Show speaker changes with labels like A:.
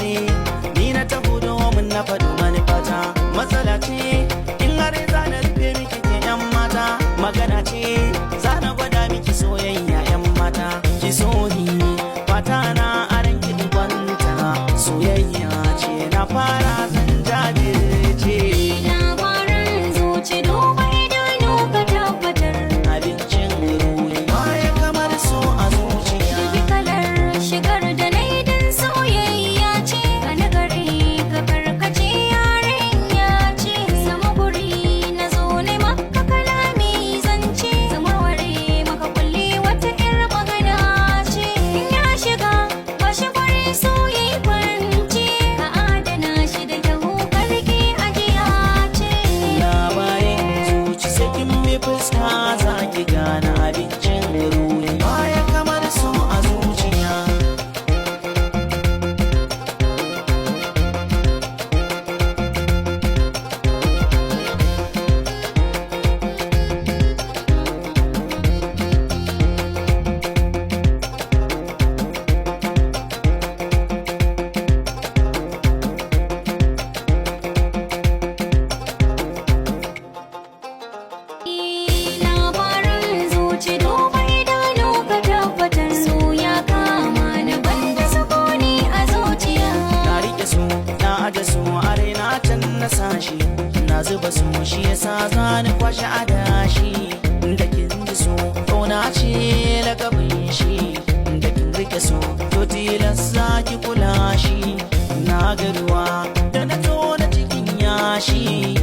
A: ce, ni na taho domin na faɗo manufata. Matsala ce in har za na rufe miki ke yan mata. Magana ce za na gwada miki soyayya yan mata. Ki so ni, fata na aran ki kwanta. Soyayya ce na fara, zan jajirce.
B: Labaran zuci, duba idanu ka tabbatar.
A: Abincin ruhi baya kamar so a zuciya.
B: Dubi kalar shigar da na yi don soyayya ce. Ka nagari ka karkace, yarinya ce. Sama guri na zo ne maka kalami zance. Zamarware maka kulle wata 'yar magana ce. In ya shiga ba shi guri so yayi kwance. Ka adana shi da kyau, ka rike ajiya ce.
A: Labarin zuci, sakin mai fuska za ki gane abincin ruhi baya kamar so a zuciya.
B: Labarin zuci, duba idanu ka tabbatar. So ya kama ni, banda sukuni a zuciya.
A: Na rike su, na aje su a raina can na sashi. Na zuba su, shi yasa za ni kwashe adashi. Da kin ji so kauna ce lakabin shi. Da kin rike so, to tilas za ki kula shi. Na ga ruwa da na tona cikin yashi.